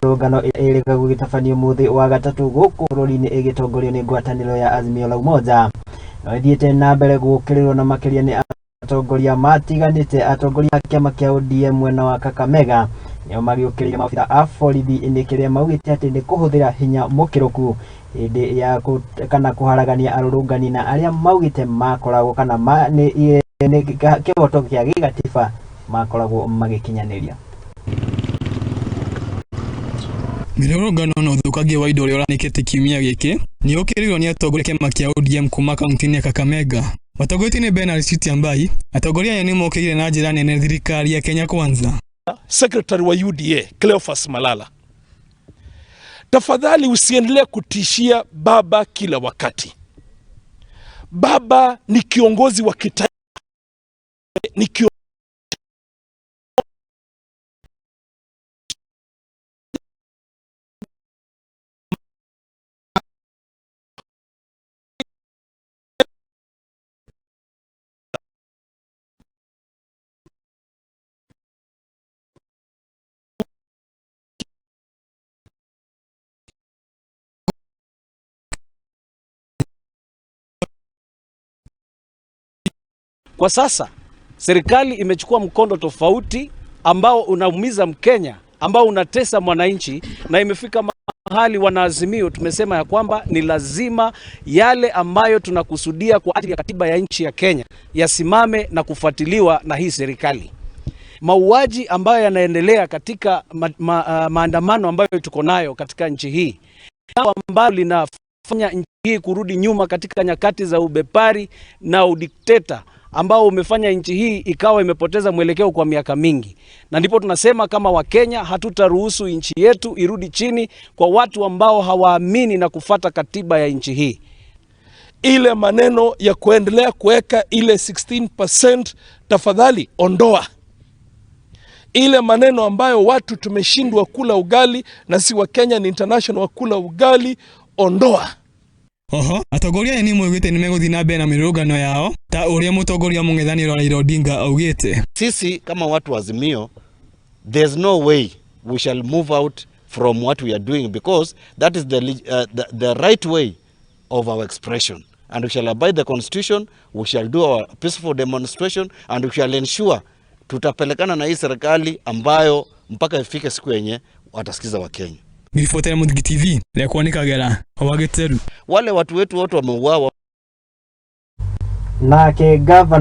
Mĩrũrũngano ĩrĩga gũgĩtabanio mũthĩ wa gatatũ gũkũ bũrũri-inĩ ĩgĩtongorio nĩ ngwatanĩro ya Azimio la Umoja no ĩthiĩte na mbere gũũkĩrĩrwo na makĩria nĩ atongoria matiganĩte. Atongoria a kĩama kĩa ODM mwena wa Kakamega nĩo magĩũkĩrĩire maabitha a borithi nĩ kĩrĩa maugĩte atĩ nĩ kũhũthĩra hinya mũkĩrũku hĩndĩ ya kana kũharagania arũrũngani na arĩa maugĩte makoragwo kana ma, nĩ, nĩ kĩhoto kĩa gĩgatiba makoragwo magĩkinyanĩria. Mĩrũrũngano na ũthũkangia wa indo ũrĩa ũrahanĩkĩte kiumia gĩkĩ nĩ ũkĩrĩirwo nĩ atongoria a kĩama kĩa ODM kuma kaunti-inĩ ya Kakamega. Matongoretio nĩ Bernard Sitiambai, atongoria aya nĩ mokĩrĩire na njĩra nene thirikari ya Kenya Kwanza. Secretary wa UDA Cleophas Malala, tafadhali usiendelee kutishia baba kila wakati. Baba ni kiongozi wa kitaifa, ni kiongozi. Kwa sasa serikali imechukua mkondo tofauti ambao unaumiza Mkenya, ambao unatesa mwananchi, na imefika mahali wanaazimio tumesema ya kwamba ni lazima yale ambayo tunakusudia kwa ajili ya katiba ya nchi ya Kenya yasimame na kufuatiliwa na hii serikali. Mauaji ambayo yanaendelea katika maandamano ambayo tuko nayo katika nchi hii, ambalo linafanya nchi hii kurudi nyuma katika nyakati za ubepari na udikteta ambao umefanya nchi hii ikawa imepoteza mwelekeo kwa miaka mingi. Na ndipo tunasema kama Wakenya hatutaruhusu nchi yetu irudi chini kwa watu ambao hawaamini na kufata katiba ya nchi hii. Ile maneno ya kuendelea kuweka ile 16%, tafadhali ondoa. Ile maneno ambayo watu tumeshindwa kula ugali na si wa Kenya ni international wa kula ugali, ondoa. Oho atongoria aya nĩmoigĩte nĩmegũthiĩ na mbere na mĩrũrũngano yao ta ũrĩa mũtongoria wa mũng'ethanĩro Raila Odinga augĩte. Sisi kama watu wa Azimio, there's no way we shall move out from what we are doing because that is the right way of our expression, and we shall abide the constitution, we shall do our peaceful demonstration and we shall ensure tutapelekana na hii serikali ambayo mpaka ifike siku yenye watasikiza Wakenya. Ngiribotera Mũthingi TV rĩakwa nĩ Kagera wa Gĩteru. Wale watu wetu wote wameuawa. Nake gavana